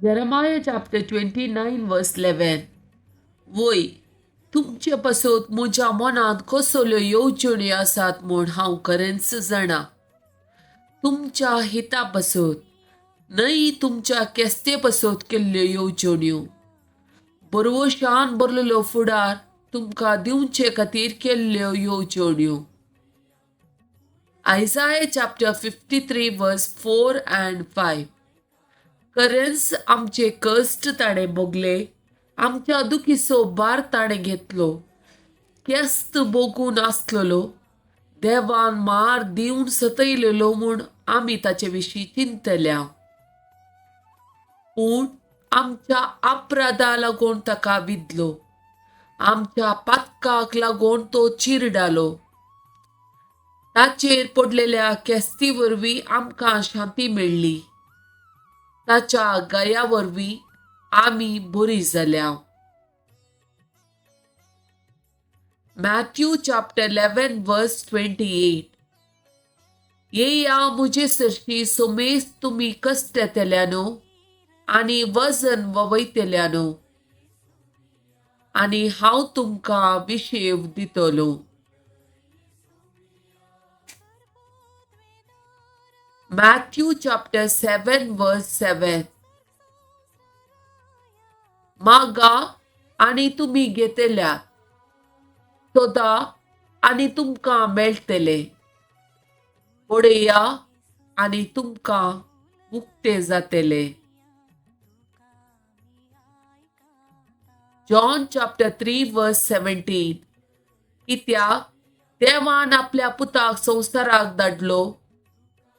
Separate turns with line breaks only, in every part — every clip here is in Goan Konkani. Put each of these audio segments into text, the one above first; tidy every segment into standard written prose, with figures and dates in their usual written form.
Jeremiah chapter 29 verse 11. वय, तुमचे पासत म्हज्या मनांत कसल्यो येवजण्यो आसात म्हूण हांव खरेंच जाणा. तुमच्या हिता पासत न्हय, तुमच्या केस्ते पासत केल्ल्यो येवजण्यो, बरवशान भरलेलो फुडार तुमकां दिवचे खातीर केल्ल्यो येवजण्यो. Isaiah chapter 53 verse 4 and 5. खरेंच आमचे कश्ट ताणें भोगले, आमच्या दुखीचो भार ताणें घेतलो. केस्त भोगून आसलेलो, देवान मार दिवन सतयलेलो म्हूण आमी ताचे विशीं चिंतल्या. पूण आमच्या अपराधा लागून ताका विदलो, आमच्या पातकाक लागून तो चिरडालो. ताचेर पडलेल्या केस्ती वरवीं आमकां शांती मेळ्ळी, ताच्या गया वरवीं आमी बरी जाल्या. Matthew chapter 11 verse 28. येया म्हजे सरशी सोमेस तुमी कश्टेतल्यानो आनी वजन ववयतल्यानो, आनी हांव तुमकां विशेव दितलो. Matthew chapter 7 verse 7. मागा आनी तुमी घेतल्या, सोदा आनी तुमकां मेळटले, पळया आनी तुमकां उक्ते जातले. John chapter 3 verse 17. कित्याक देवान आपल्या पुताक संवसाराक धाडलो,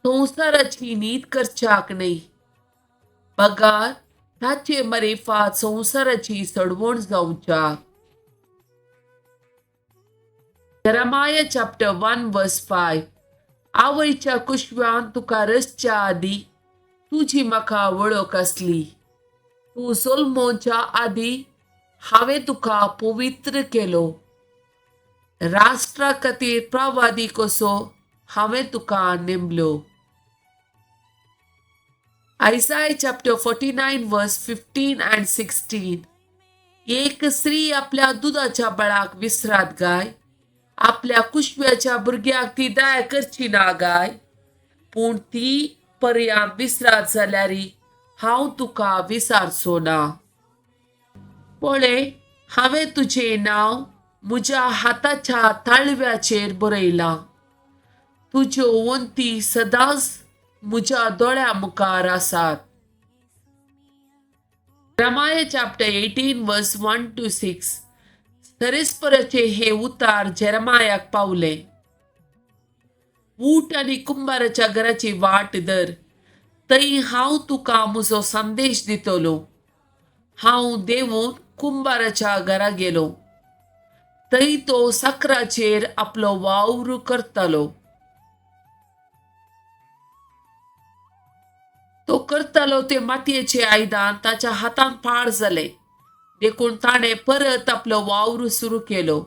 संवसाराची नीत करच्याक न्हय, बगार ताचे मरेफात संवसाराची सडवण जावच्याक. Jeremiah chapter 1 verse 5. आवयच्या कुशव्यान तुका रसच्या आदी तुजी म्हाका वळख आसली, तूं सोलमोच्या आदी हांवें तुका पवित्र केलो. राष्ट्रा खातीर प्रवादी कसो हांवें तुका नेमलो. Isaiah chapter 49 verse 15 and 16. एक स्त्री आपल्या दुदाच्या बाळाक विसरात गाय, आपल्या कुशव्याच्या भुरग्याक ती दया करची ना गाय, पूण ती पर्यांत विसरात जाल्यार हांव तुका विसारचो ना. पळय, हांवें तुजें नांव म्हज्या हाताच्या ताळव्याचेर बरयलां, तुज्यो वंती सदांच म्हज्या दोळ्या मुखार आसात. Jeremiah chapter 18 verse 1 to 6. सरेस्पराचे हे उतार जेरमायाक पावले. ऊट आनी कुंभाराच्या घराची वाट धर, थंय हांव तुका म्हजो संदेश दितलो. हांव देंवून कुंभाराच्या घरा गेलो, थंय तो साकराचेर आपलो वावर करतालो. तो करतालो ते मातयेचे आयदन ताच्या हातान पाड जाले, देखून ताणें परत आपलो वावर सुरू केलो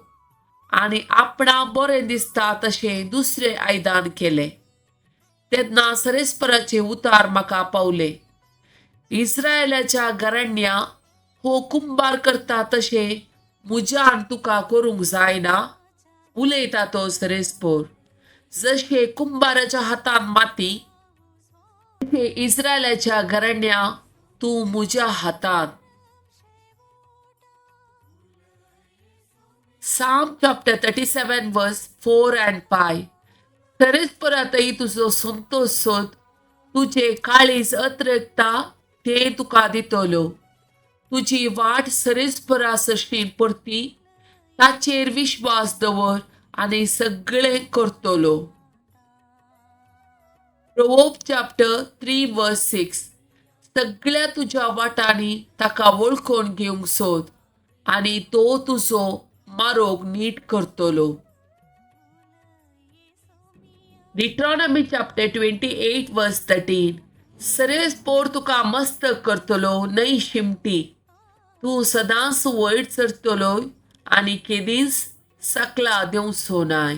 आनी आपणाक बरें दिसता तशें दुसरें आयदन केलें. तेन्ना सरेस्पराचे उतार म्हाका पावले. इस्रायलाच्या घराण्या हो कुंभार करता तशें म्हज्यान तुका करूंक जायना, उलयता तो सरेस्पोर. जशें कुंभाराच्या हातान माती, इस्रायलाच्या घराण्या तूं म्हज्या हातांत. Psalm chapter 37 verse 4 and 5. सरेस्परातय तुजो संतोश सोद, तुजें काळीज अत्रकता तें तुका दितलो. तुजी वाट सरेस्परा सरशी परती, ताचेर विश्वास दवर आनी सगळें करतलो. Proverbs chapter 3 verse 6. सगळ्या तुज्या वाटांनी ताका वळखून घेवंक सोद आनी तो तुजो मारोग नीट करतलो. Deuteronomy chapter 28 verse 13. सरेस्पोर तुका मस्त करतलो न्हय शिमटी, तूं सदांच वयर चडटलो आनी केदींच सकला देंवचो नाय.